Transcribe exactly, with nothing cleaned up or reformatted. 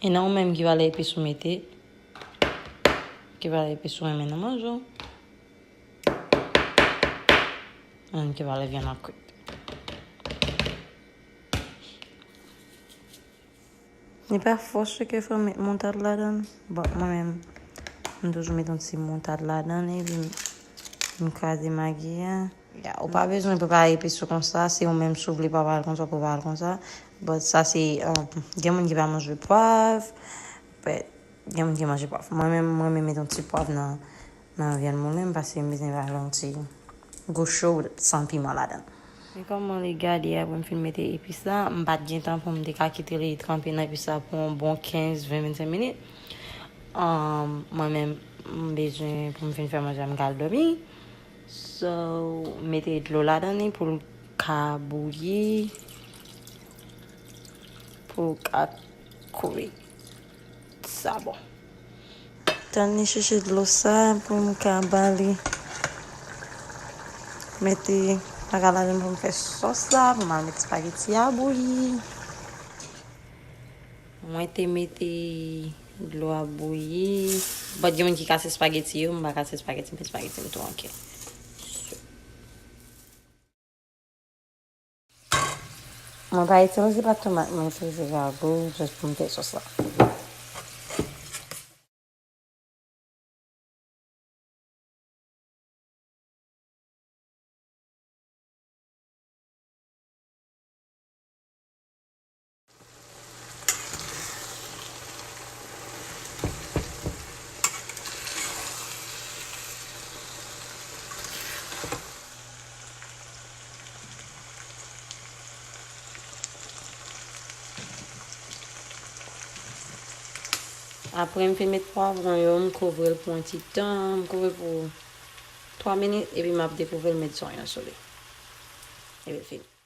E nan ou menm ki valè epis ou mete, ki valè epis ou renmen nan manje w, menm ki valè vyann ap kwit. Li pa fòse ke fò m met moutad ladan l. Bon, mwen menm, m toujou met yon ti moutad ladan l, epi m, m kraze magi a. Ya, ou pa bezwen prepare epis ou konsa, se ou menm si w vle prepare l konsa, ou prepare l konsa. But sa se, um, gen moun ki pa manje pwav, but gen moun ki manje pwav. Mwen menm, mwen menm met yon ti pwav nan, nan vyann moulen m, paske m bezwen ba l yon ti gou cho san piman ladan l. Men kòman li gade apre m fin mete epis la, m pa t gen tan pou m te ka kite li tranpe nan epis la pou yon bon kenz, ven, vennsenk minit. Um, mwen menm, m bezwen pou m fin fè manje a, m ka al dòmi. So, mete dlo ladan li pou l ka bouyi, pou l ka kouve. Sa bon. Tann li chèche dlo sa pou m ka ba li. Mete bagay ladan pou m fè sòs la, pou m al met espageti a bouyi. Mwen te mete dlo a bouyi. But gen moun ki kase espageti yo, m pa kase espageti, m met espageti m tou anke. Mwen pa itilize pat tomat, mwen itilize rago, just pou m fè sòs la. Apre m fin met pwavwon yo, m kouvri l pou yon ti tan, m kouvri l pou twa minit, epi m ap dekouvri l, met zonyon sou li. Epi l fini.